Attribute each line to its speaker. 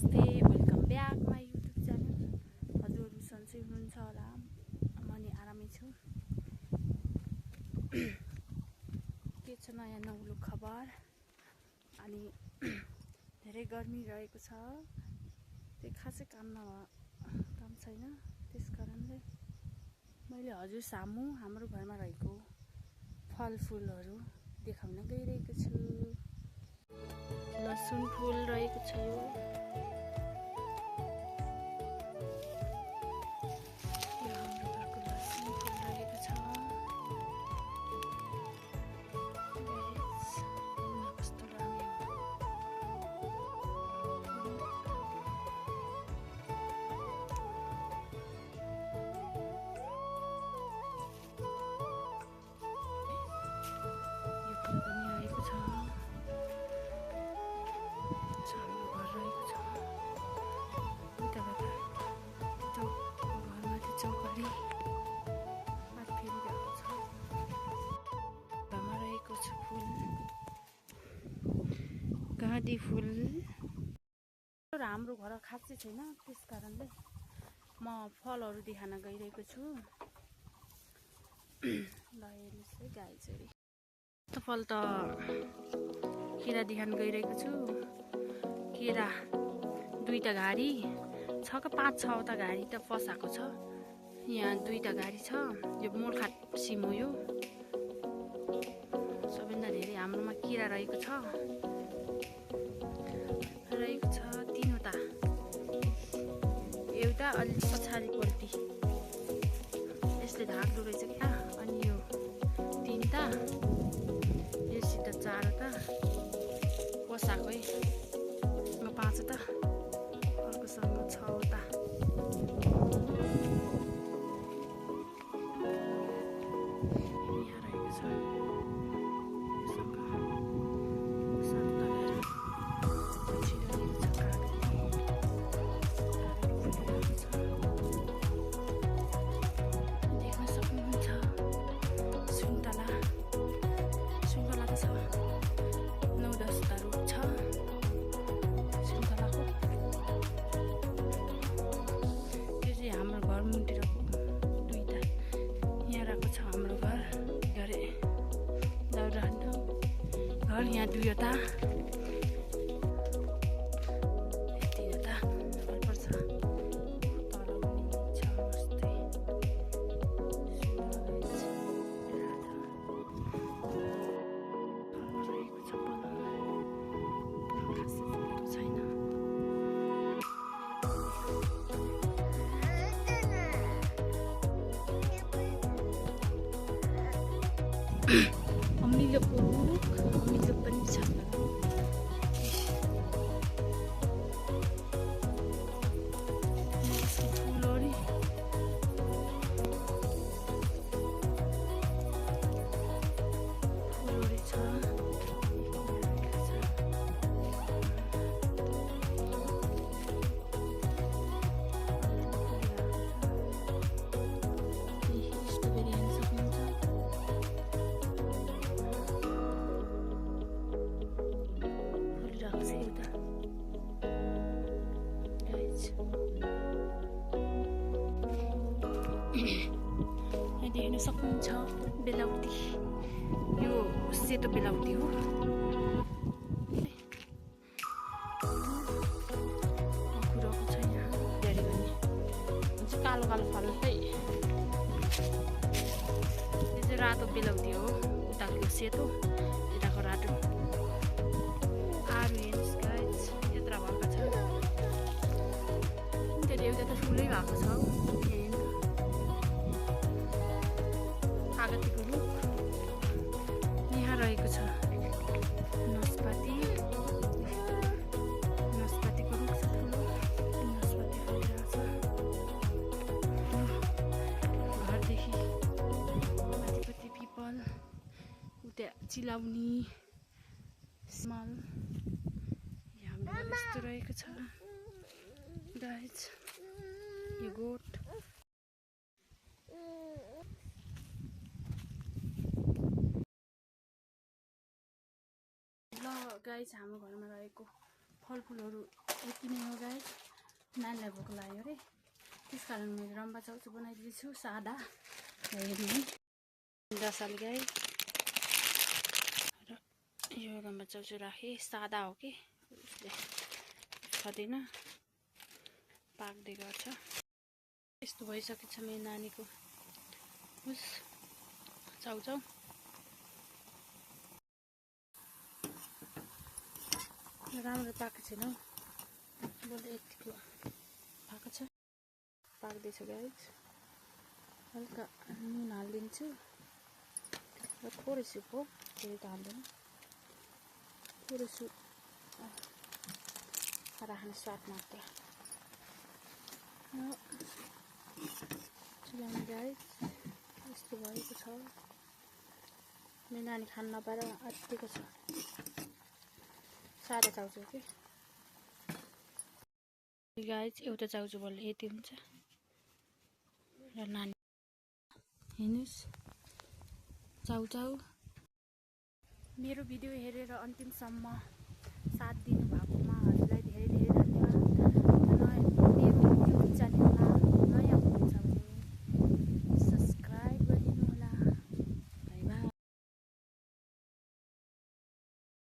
Speaker 1: नमस्ते, welcome back my YouTube channel. हजुरहरू सन्चै हुनुहुन्छ होला। म नि आरामै छु। के छ नयाँ नौलो खबर? अनि धेरै गर्मी रहेको छ। त्यही खासै काम छैन। त्यस कारणले मैले हजुर सामु हाम्रो घरमा रहेको फलफुलहरू देखाउन गइरहेको छु। लसुन फुल रहेको छ। यो हाम्रो घरको लसुन फुल रहेको छ। कस्तो दामी हो। यो फुल पनि आएको छ। हाम्रो घर रहेको छ। घरमा त्यो चौकडी पात फेरिरहेको छ। घरमा रहेको छ फुल, गाँधी फुल। हाम्रो घर खासै छैन, त्यस कारणले म फलहरू देखाउन गइरहेको छु। ल हेर्नुहोस् है गाई छोरी। फल त केरा देखाउन गइरहेको छु। केरा दुईटा घारी छ कि 5-6वटा घारी त फसाएको छ। यहाँ 2टा घारी छ। यो मोरखाट सिम हो। यो सबैभन्दा धेरै हाम्रोमा केरा रहेको छ। 3वटा। एउटा अलि पछाडि पल्टी यसले ढाक्दो रहेछ क्या। अनि यो 3टा, योसित 4वटा पसाएको है। 5वटा, अर्कोसँग 6वटा। यहाँ रहेको छ। योसँग 7वटा गएर पछि रहेको छ कागती फुलिरहेको छ। देख्न सक्नुहुन्छ सुन्तला त छ। 9-10वटा रुख छ सुन्तलाको। त्यो चाहिँ हाम्रो घर मुन्टिरको 2टा। यहाँ रहेको छ हाम्रो घर। घरे दौरान घर यहाँ 2वटा, 3वटा फल पर्छ। तल पनि छ मस्तै। रहेको छ पलङ। खासै फुलेको छैन। अमिलोको रुख, अमिलो पनि छ। फुलहरू छ। स्ट्रबेरी हेर्न सक्नुहुन्छ। फुलिरहेको छ एउटा। यहाँ देख्न सक्नुहुन्छ बेलाउटी। यो सेतो बेलाउटी हो। कुरोको छ यहाँ धेरै पनि। कालो कालो फल चाहिँ यो चाहिँ रातो बेलाउटी हो। उताको सेतो, यताको रातो। आरू हेर्नुहोस् गाइस, यत्रो भएको छ। त्यहाँ एउटा त फुलै भएको छ। कागतीको रुख यहाँ रहेको छ। नास्पातीको रुख छ ठुलो। नास्पाती फुलिरहेको छ। घरदेखि माथिपट्टि पिपल, उता चिलाउनी स्मल। हाम्रो घर यस्तो रहेको छ गाइस। यो गोठ। ल गाइस, हाम्रो घरमा रहेको फलफुलहरू यति नै हो गाइस। नानीलाई भोक लाग्यो अरे, त्यस कारण मैले रम्बा चाउचाउ बनाइदिएछु सादा। हेर्नु है रसाली गाई र यो रम्बा चाउचाउ राखेँ, सादा हो कि उसले खाँदैन, पाक्दै गर्छ। यस्तो भइसकेछ मेरो नानीको उस चाउचाउ। राम्रो पाएको छैन हौ, बल्ल यतिको भएको छ। पाक्दैछ गाइस। हल्का नुन हालिदिन्छु र थोरै सुप हो, धेरै त हाल्दैन, थोरै सुप राख्ने स्वाद मात्र। चुलामा गाइस यस्तो भएको छ। मेरो नानी खान नपाएर अत्तिको छ। सादा चाउचाउ के गाइस, एउटा चाउचाउ बल्ल यति हुन्छ र नानी हेर्नुहोस् चाउचाउ। मेरो भिडियो हेरेर अन्तिमसम्म साथ दिनु